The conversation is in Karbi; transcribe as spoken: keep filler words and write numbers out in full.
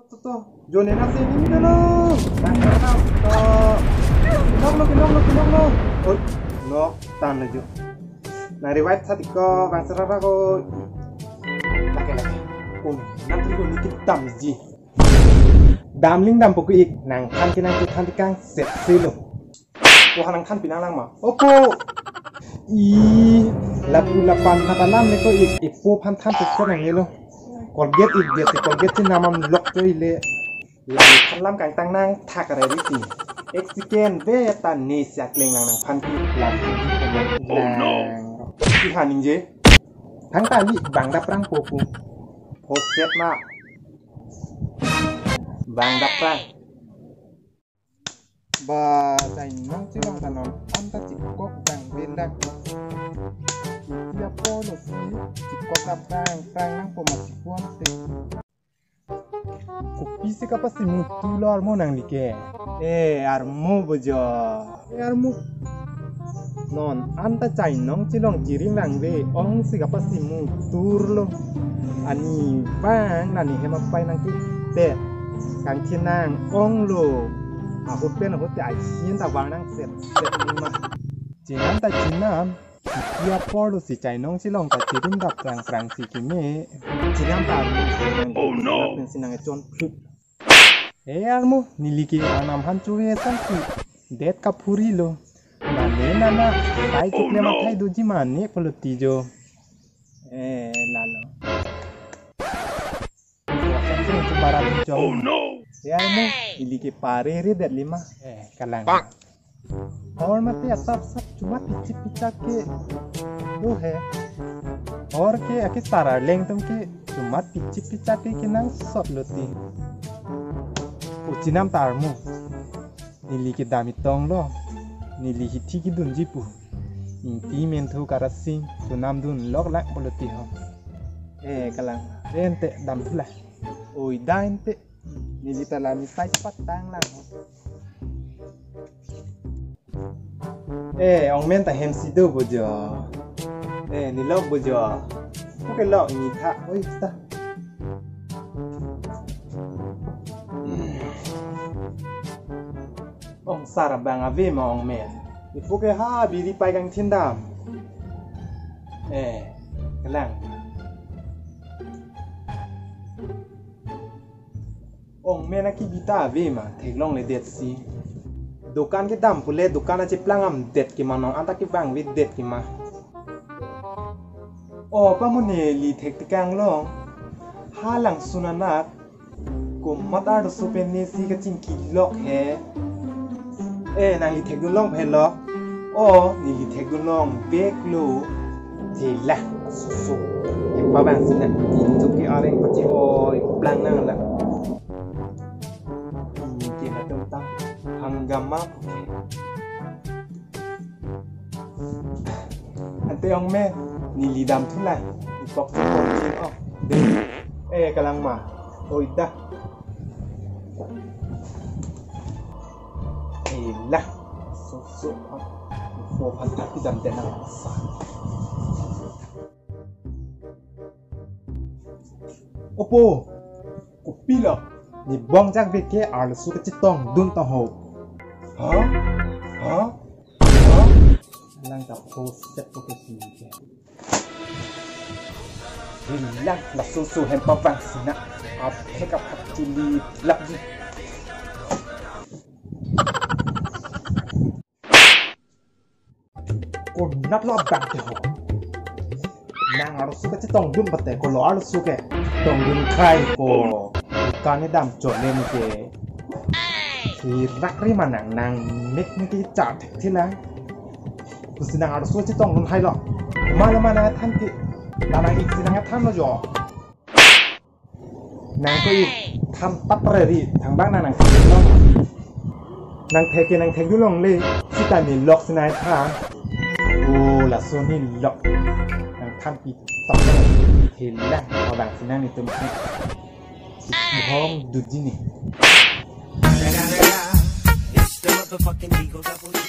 To, to. Jo ne nasi ni dolo. Bang, bang, bang. To. Kinok lo, kinok lo, kinok lo. Oi, nok tan lo jo. Nang revive tha tiko, bang sarara ko. Lake, lake. Oh, nang tuh ni kita miji. Damling dampo ko ik, nangphan ke nangkethan tekang set selo. Ko ha nangthan pinang lang ma. Opo. I, lapu lapan hata lam le ko ik, ipo phan than tekang nangnelo. Colgate ik, dia si Colgate si namam lok jo ile. Lang than lam kangtang nangthak re riti. Eksiken ve ta ne siak leng lang nangphan ki lang. Oh no. Ki ha ningje. Thangta ni bang daprang poku. Hoset ma. Bang daprang. Ba, chainong chelong ta non anta chikok bang belak. Iti apor lo si chikok apang prang nangpo ma chikwan te. Kopi si kapasimu tu lo armo nangli ke. Eh, armo bojo. Eh, armo. Non anta chainong chelong chiring lang ve ong si kapasimu tur lo. Ani bang nani hem apai nangkete. Kangthin nang ong lo. Ahut pen ahut te ahin ta bang nang set set ma. Chinam ta chinam. Iti apor lo si chainong chelong ta chiring dap prang prang si keme. Chinam ta armo. Oh no. Nang si nang chon phup. Eh, armo, neli ke anam han chuve sang si. Det kaphuri lo. Mane nana, tai chukle mathai doji mane pulo ti jo. Eh, lalo. Sang si chubarat jo. Oh no. Eh, armo, neli ke pare re det lima. Eh, kalang. Hor mate asap sap chumat pichip pichak ke. Duhe. Hor ke ake sarar leng tum ke chumat pichip pichak ke kenangsot lo ti. O chinam ta armo. Neli kedam itong lo. Neli hithi kedunji pu. Ingti menthu karasing tunam dun lok lak pulo ti ho. Eh, kalang. Ente damthu la. Oi, da ente. Neli ta la ni sai patang lang ho. Eh, ong men ta hem si do bojo. Eh, ni lok bojo. Oke lok ni tha. Oi, ta. Ong sar bang ave ma ong men. Ipu ke ha biri pai kangthin dam. Eh, kalang. Ong men aki bita ave ma, theklong le det si. Dukan kedam pule, dukan acheplang am det ke ma nong anta kevang ve det ke ma. O, pamone li thek tekang long. Halang sunanak. Komat arloso pen ne si kachingki lok he. Eh, nangli thekdun long phe lo. O, neli thekdun long bek lo. Thela, susu. Epa bang sina. Injuk ke areng pache oi plang nang la. Ini ke na tentang hanggama. Ante ong me, neli damthu la. Ipok si pok jin ong. Dei. Eh, kalang ma. Oi dah. Eh, lah. Susu. Po phan tapi dam tenang sa. Opo. Kopi lo. Ne bong jak ve ke arloso kachetongdun tong ho. Ha? Ha? Ha? Lang ta po set po ke si ke. Lang la susu hem pavang sina. Aphek aphak chili lap di. Konat lo abang te ho. Nang arloso kachetongdun pate ko lo arloso ke. Tongdun khai ko. Kani dam chole ni ke. Si rak ri manang nang mek ni ke char thek thila. Kusi nang arloso chetongdun hai lo. Mana mana than ke. Nang ik si nang than lo jo. Nang ko ik than tap re ri thangbang nang nang thek long. Nang thek ke nang thekdun longle sita ne lok sinai tha. O laso ne lok. Nang than pi tap re. Helang abang sinang ne tum. Hong duji ne. It's the motherfucking Eagle Double G.